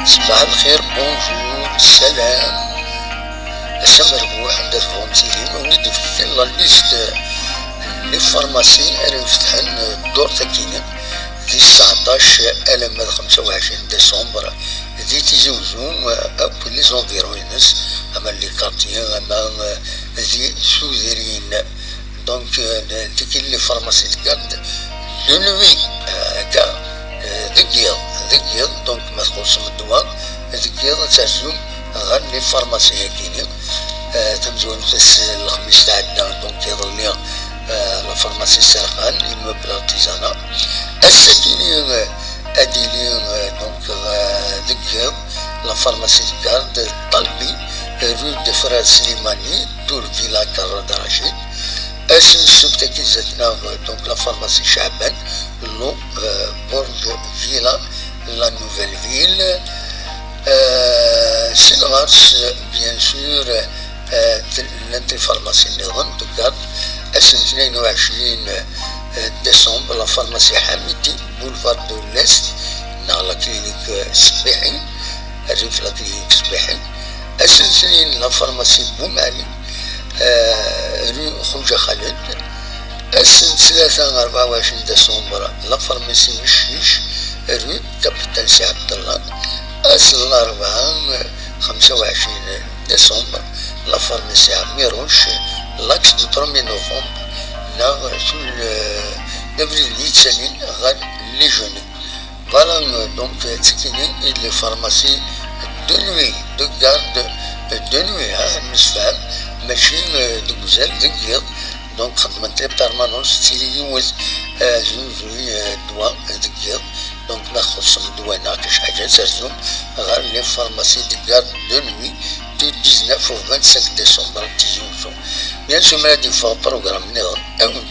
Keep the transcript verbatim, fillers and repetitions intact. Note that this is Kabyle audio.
Ṣbaḥ lxir, bonjour, salam. Ass amerbuḥ anda tebɣum tilim, wen-id-nefk la liste n les pharmacies ara ifetḥen ddurt akkin di sseɛṭac alamma d xemsa u ɛecrin décembre di Tizi Uzzu akk les environs-ines, ama les quartiers, ama di tudrin. Donc, euh, tigi les pharmacies de garde de nuit, euh, akka, euh, deg yiḍ, deg yiḍ, donc ma txuṣṣem ddwa, deg yiḍ ad terzum ɣer les pharmacies-agi-nni. Euh, tamezwarut ass n lexmis tɛedda, donc iḍelli, euh, la pharmacie Serxan, immeuble artisanat. Ass-agi-nni, euh, ad yili, euh, donc, euh, deg yiḍ, la pharmacie de garde Talbi, rue de Frère Slimani, tour Villa Karad Rachid. Ass n ssebt-agi zdat-neɣ, donc, la pharmacie Chaban, lo, euh, Burj Villa, la Nouvelle Ville. Euh, si lɣers, bien sûr, euh, llant les pharmacies nniḍen, de garde. Ass n tnayen u ɛecrin, euh, décembre, la pharmacie Hamiti, boulevard de l'Est, neɣ la clinique, euh, Sbiḥi, rrif la clinique Sbiḥi. Ass n tnin, la pharmacie Boumali, euh, rue Khouja Khaled. Ass n ttlata, rebɛa u ɛecrin décembre, la pharmacie Meccic, rue Capitaine Si Abdallah. Ass n larebɛa, xemsa u ɛecrin décembre, la pharmacie Amirouche, l'axe du premier novembre, neɣ sul, euh, abrid-nni yettalin ɣer les Jeunes. Voilà, euh, donc, euh, tikini i les pharmacies de nuit, de garde, euh, de nuit, hein, nemsefham, mačči, euh, deg uzal, deg yiḍ. Donc, xeddment les permanences, tili yiwet, euh, zzuzuy, euh, ddwa, euh, deg yiḍ. Donc, ma txuṣṣem ddwa neɣ kra xaǧa, terzum ɣer les pharmacies de garde de nuit du dix-neuf au vingt-cinq décembre, Tizi Uzzu. Bien sûr, ma ad yeffeɣ programme nniḍen, ad wen